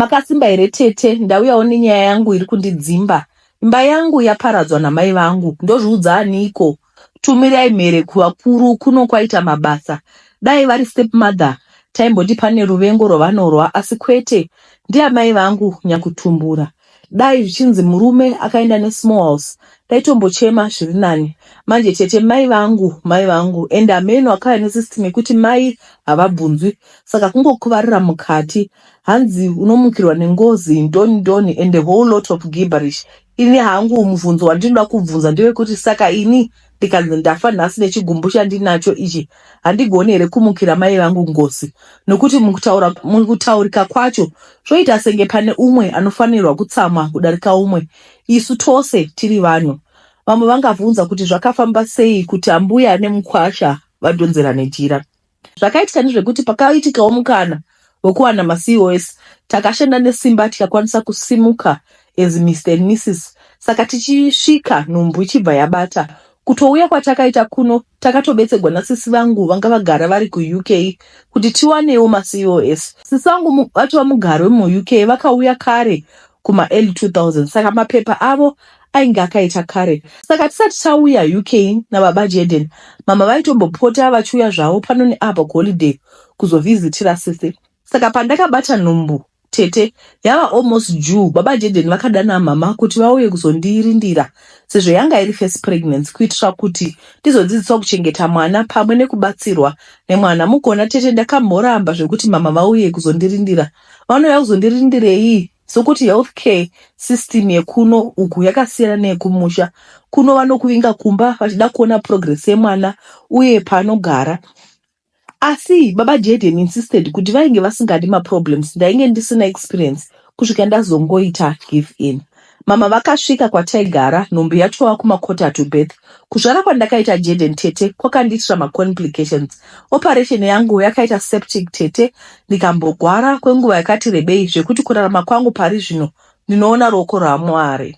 Makasimba here tete, ndauyawo nenyaya yangu iri kundidzimba. Imba yangu yaparadzwa namai vangu, ndozviudza aniko? Tumirai mhere kuvakuru kuno kwaita mabasa. Dai vari stepmother taimboti pane ruvengo rwavanorwa asi kwete, ndiamai vangu nyakutumbura. Dai zvichinzi murume akaenda nesmall house ndaitombochema zviri nani. Manje tete mai vangu mai vangu and hameno akauya nesystem yekuti mai havabvunzwi saka kungokuvarira mukati hanzi unomukirwa nengozi ndoni ndoni and a whole lot of gibberish. Ini hangu mubvunzo wandinoda kubvunza ndewekuti saka ini ndikanzi ndafa nhasi nechigumbu chandinacho ichi handigoni here kumukira mai vangu ngozi nokuti mukutaura mukutaurika kwacho zvoita senge pane umwe anofanirwa kutsamwa kudarika umwe isu tose tiri vanhu. Vamwe vangabvunza kuti zvakafamba sei kuti ambuya nemukwasha vadhonzerane jira. Zvakaitika ndezvekuti pakaitikawo mukana wekuwana maCOS, takashanda nesimba tikakwanisa kusimuka as Mister and Missus Saka tichisvika nhumbu ichibva yabata. Kutouya kwatakaita kuno takatobetsegwa nasisi vangu vanga vagara vari kuUK kuti tiwanewo maCOS. Sisi vangu vatova mugari wemuUK vakauya kare kuma-early 2000 saka mapepa avo ainge akaita kare. Saka tisati tauya UK nababa Jaden, mama vaitombopota vachiuya zvavo pano neapo kuholiday kuzovhizitira sisi. Saka pandakabata nhumbu tete yava almost due, baba Jaden vakadana mama kuti vauye kuzondirindira sezvo yanga iri first pregnancy kuitira kuti ndizodzidziswa kuchengeta mwana pamwe nekubatsirwa nemwana. Mugona tete ndakamboramba zvekuti mama vauye kuzondirindira. Vanouya kuzondirindirei? Sokuti health care system yekuno uku yakasiyana neyekumusha. Kuno vanokuvinga kumba vachida kuona progress yemwana uye paanogara. Asi baba Jaden insisted kuti vainge vasingadi maproblems ndainge ndisina experience kusvika ndazongoita give in. Mama vakasvika kwataigara nhumbu yatova kumaquarter to birth. Kuzvara kwandakaita Jaden tete kwakandiitira macomplications. Operation yangu yakaita septic tete ndikambogwara kwenguva yakati rebei zvekuti kurarama kwangu pari zvino ndinoona ruoko rwaMwari.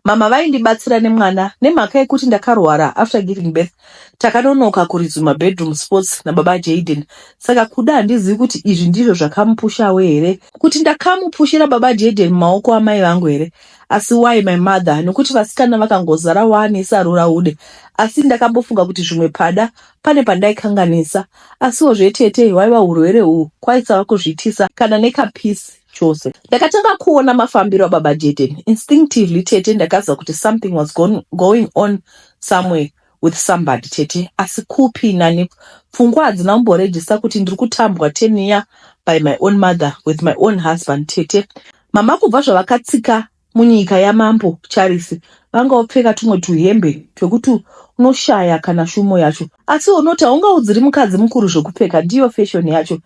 Mama vaindibatsira nemwana nemhaka yekuti ndakarwara after giving birth takanonoka kuresumer bedroom sports nababa Jayden saka kuda handizivi kuti izvi ndizvo zvakamupushawo here kuti ndakamupushira baba Jayden mumaoko amai vangu here asi why my mother nokuti vasikana vakangozara wani sarura ude asi ndakambofunga kuti zvimwe pada pane pandaikanganisa asiwo zvetete hwaiva hurwere uhu kwaisava kuzviitisa kana nekapeace chose. Ndakatanga kuona mafambiro ababa Jaden instinctively tete ndakaziva kuti something was going on somewhere with somebody tete asi kupi nani pfungwa hadzina kumborejista kuti ndiri kutambwa teniya by my own mother with my own husband tete. Mama kubva zvavakatsika munyika yamambo Charisi vanga vopfeka tumwe tuhembe twekuti unoshaya kana shumo yacho asi unoti haungaudziri mukadzi mukuru zvekupfeka ndiyo fashion yacho.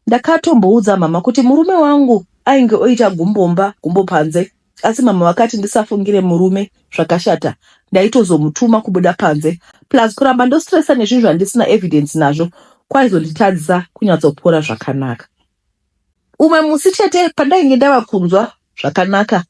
Ndakatomboudza mama kuti murume wangu ainge oita gumbo mumba gumbo panze asi mama vakati ndisafungire murume zvakashata ndaitozomutuma kubuda panze plus kuramba ndostressa nezvinhu zvandisina evidence nazvo kwaizonditadzisa kunyatsopora zvakanaka. Umwe musi tete pandainge ndava kunzwa zvakanaka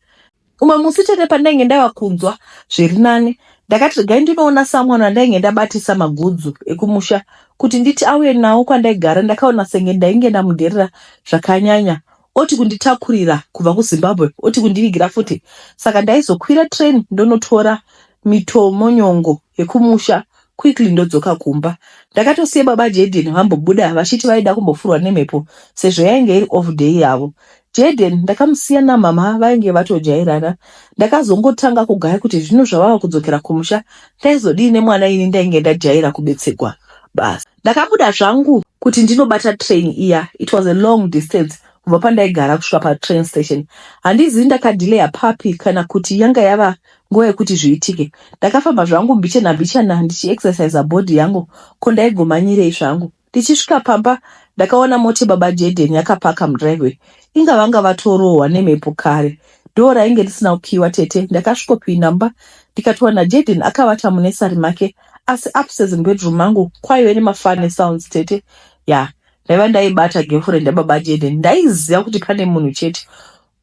umwe musi tete pandainge ndava kunzwa zviri nani ndakati regai ndinoona someone wandainge ndabatisa magudzu ekumusha kuti nditi auye nawo kwandaigara ndakaona senge ndainge ndamudherera zvakanyanya oti kunditakurira kubva kuZimbabwe oti kundivigira futi saka ndaizokwira train ndonotora mitomonyongo yekumusha quickly ndodzoka kumba. Ndakatosiya baba Jaden vambobuda vachiti vaida kumbofurwa nemhepo sezvo yainge iri off day yavo. Jaden ndakamusiya namhamha vainge vatojairana. Ndakazongotanga kugaya kuti zvino zvavava kudzokera kumusha ndaizodii nemwana ini ndainge ndajaira kubetsegwa basa. Ndakabuda zvangu kuti ndinobata train iya. It was a long distance kubva pandaigara kusvika patrain station. Handizivi ndakadelayer papi kana kuti yanga yava nguva yekuti zviitike. Ndakafamba zvangu mbichana mbichana ndichiexerciser body yangu ko ndaigomanyirei zvangu. Ndichisvika pamba ndakaona mota yababa Jaden yakapaka mudriveway. Inga vanga vatorohwa nemhepo kare. Door rainge risina kukiiwa tete. Ndakasvikopinda mumba ndikatowana Jaden akavata munesari make asi upstairs mubedroom mangu kwaive nemafunny sounds tete. Yaa ndaiva ndaibata girlfriend yababa Jaden ndaiziva kuti pane munhu chete.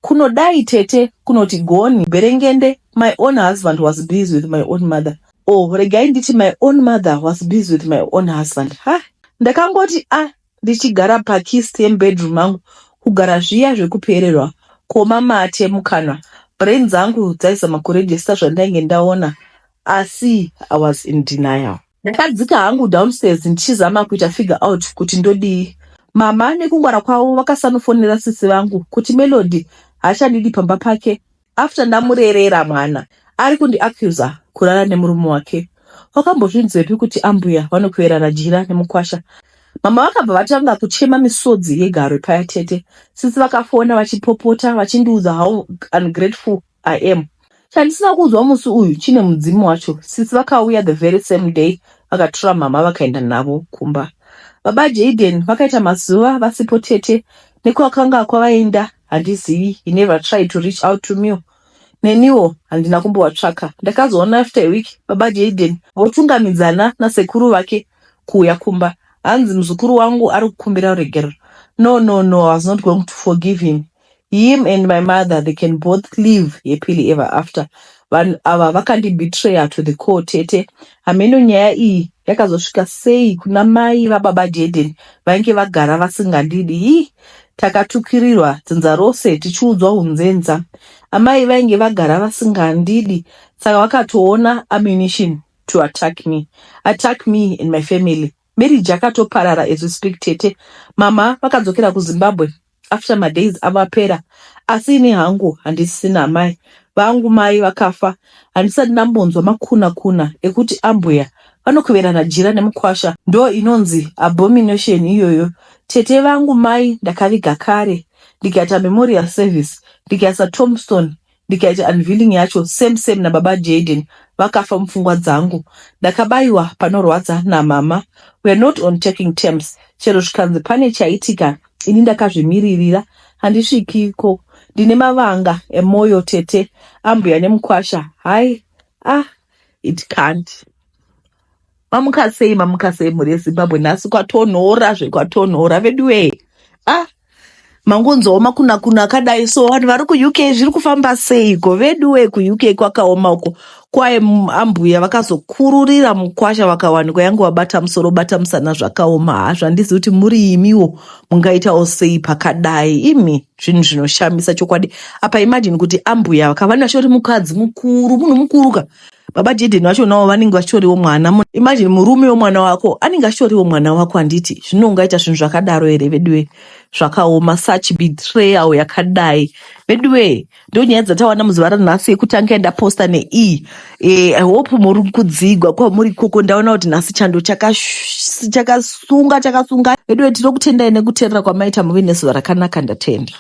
Kunodai tete kunoti goni bherengende my own husband was busy with my own mother or regai nditi my own mother was busy with my own husband ha ndakangoti a ndichigara pakist yemubedroom mangu kugara zviya zvekupererwa. Kuoma mate mukanwa. Brain dzangu dzaizama kuregister zvandainge ndaona asi I was in denial. Ndakadzika hangu downstairs ndichizama kuita figure out kuti ndodii. Mama nekungwara kwavo vakasanofonera sisi vangu kuti Melody haachandidi pamba pake after ndamurerera mwana. Ari kundiaccuser kurara nemurume wake. Wakambozvinzwepi kuti ambuya vanokuverana jira nemukwasha? Mama vakabva vatanga kuchema misodzi yegarwe paya tete. Sisi vakafona vachipopota vachindiudza how ungrateful I am. Chandisina kuudzwa musi uyu chine mudzimu wacho. Sisi vakauya the very same day vakatora mama vakaenda navo kumba. Baba Jayden vakaita mazuva vasipo tete nekwakanga kwavaenda handizivi. He never tried to reach out to me. Neniwo handina kumbovatsvaka. Ndakazoona after a week baba Jayden votungamidzana nasekuru vake kuuya kumba. Hanzi muzukuru wangu ari kukumbira ruregerero. No, no, no, I was not going to forgive him. Him and my mother, they can both live happily ever after. Vanhu ava vakandibetraya to the core tete. Hameno nyaya iyi yakazosvika sei kuna mai vababa Jayden vainge vagara vasingandidi. Hii takatukirirwa dzinza rose tichiudzwa unzenza. Amai vainge vagara vasingandidi saka vakatoona ammunition to attack me. Attack me and my family. Marriage yakatoparara as we speak tete. Mama vakadzokera kuZimbabwe after madays avo apera asi ini hangu handisisina amai vangu mai vakafa handisati ndambonzwa makuna kuna ekuti ambuya vanokuverana jira nemukwasha ndo inonzi abomination iyoyo tete vangu mai ndakaviga kare ndikaita memorial service ndikaisa tombstone ndikaita unveiling yacho same same nababa Jayden vakafa mupfungwa dzangu ndakabayiwa panorwadza namama we are not on taking terms chero zvikanzi pane chaitika ini ndakazvimiririra handisvikiko ndine mavanga emwoyo tete ambuya nemukwasha hai ah it can't mamuka sei mamuka sei mhuri yezimbabwe nhasi kwatonhora zvekwatonhora veduwee ah mangonzwawo makuna kuna akadai so vanhu vari kuUK zviri kufamba seiko veduwe kuUK kwakaoma uko kwaye ambuya vakazokururira mukwasha vakawanikwa yange wabata musoro bata musana zvakaoma hazvo handizivi kuti muri imiwo mungaitawo sei pakadai imi zvinhu zvinoshamisa chokwadi apa imagine kuti ambuya vakava vachitori mukadzi mukuru munhu mukuru ka baba Jayden vacho navo vanenge vachitoriwo mwana imagine murume wemwana wako anenge achitoriwo mwana wako handiti zvino ungaita zvinhu zvakadaro here veduwe zvakaoma such betrayal yakadai veduwe ndo nyaya dzatawana muzuva ranhasi yekutanga ndaposta nei e, i hope muri kudzigwa kwamuri ikoko ndaona kuti nhasi chando chakasunga chakasunga veduwe tinokutendai nekuteerera kwamaita muve nezuva rakanaka ndatenda.